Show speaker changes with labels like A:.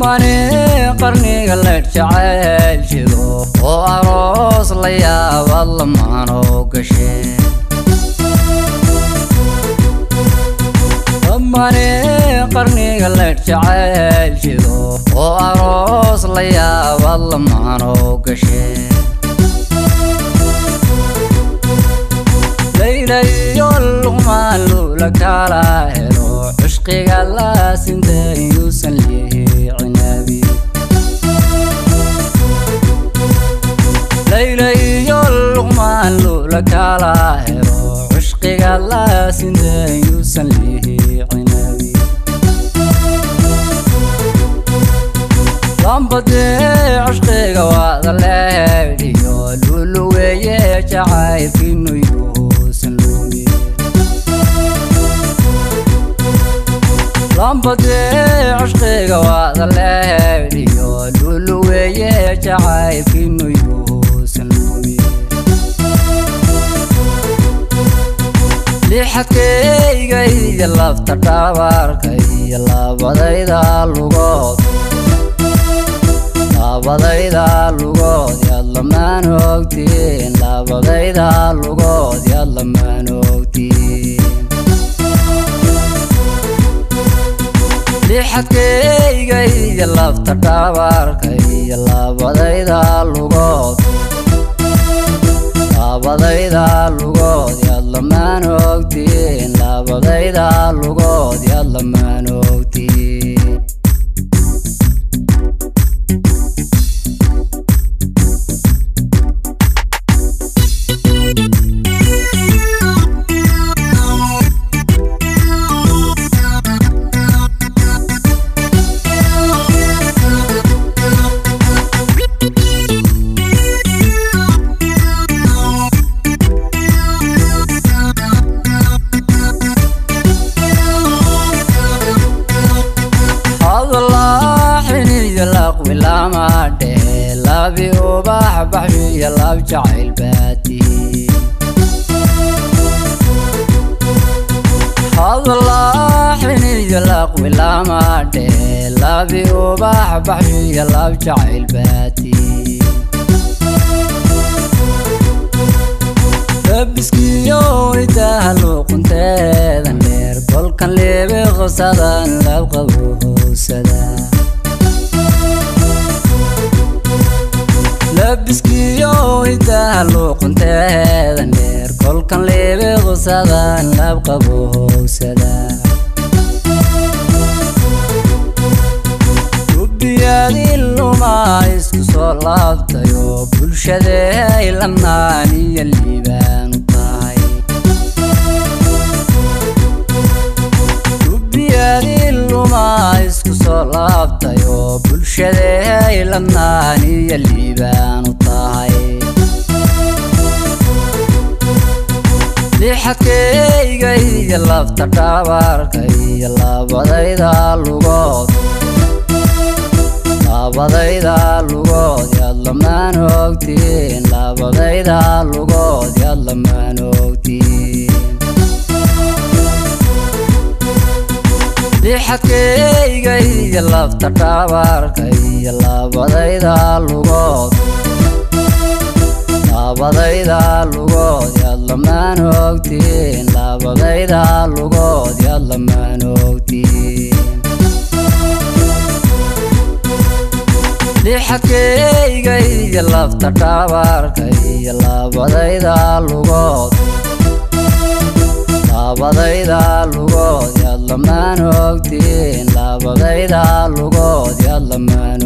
A: Lamane qarniga la jecel jiro oo aroos la yaaba lamaano gashay. Lamane qarniga la jecel jiro oo aroos la yaaba lamaano gashay. Layla iyo Luqmaan lula kala helo cishqiga la sintayuusan liicinabi. Layla iyo Luqmaan lula kala helo cishqiga la sintayuusan liicinabi. Lambadee cishqiga waada leedhiyo lulu weeye jacaylkiinu yuusan lumin. Lambadee cishqiga waada leedhiyo lulu weeye jacaylkiinu yuusan lumin. Lixadkayga iyo lafta dhabarka iyo labadayda lugood, labadayda lugood yaad lamaan ogtiin, labadayda lugood yaad lamaan ogtiin. Lixadkayga iyo lafta dhabarka iyo labadayda lugood, labadayda lugood yaad lamaan ogtiin, labadayda lugood yaad lamaan ogtiin. Labi ubax baxshiya lab jacayl baati. Hadlaaxiniyo laqwi lama dhehe labi ubax baxshiya lab jacayl baati. Labiskiyo idaha luqunteedan dheer kolkan leebe qosadan lab qabowsada. Labiskiyo idaha luqunteedan dheer kolkan leebe qosadan lab qabowsada. Rubbiyadii lumaa isku soo laabtayo bulshadeey lamnaan iyo liibaan u tahay. Rubbiyadii lumaa isku soo laabtayo bulshadeey lamnaan iyo liibaan u tahay. Lixadkayga iyo lafta dhabarka iyo labadayda lugood, labadayda lugood yaad lamaan ogtiin, labadayda lugood yaad lamaan ogtiin. Lixadkayga iyo lafta dhabarka iyo labadayda lugood, labadayda lugood yaad lamaan ogtiin, labadayda lugood yaad lamaan ogtiin. Lixadkayga iyo lafta dhabarka iyo labadayda lugood, labadayda lugood yaad lamaan ogtiin, labadayda lugood yaad lamaan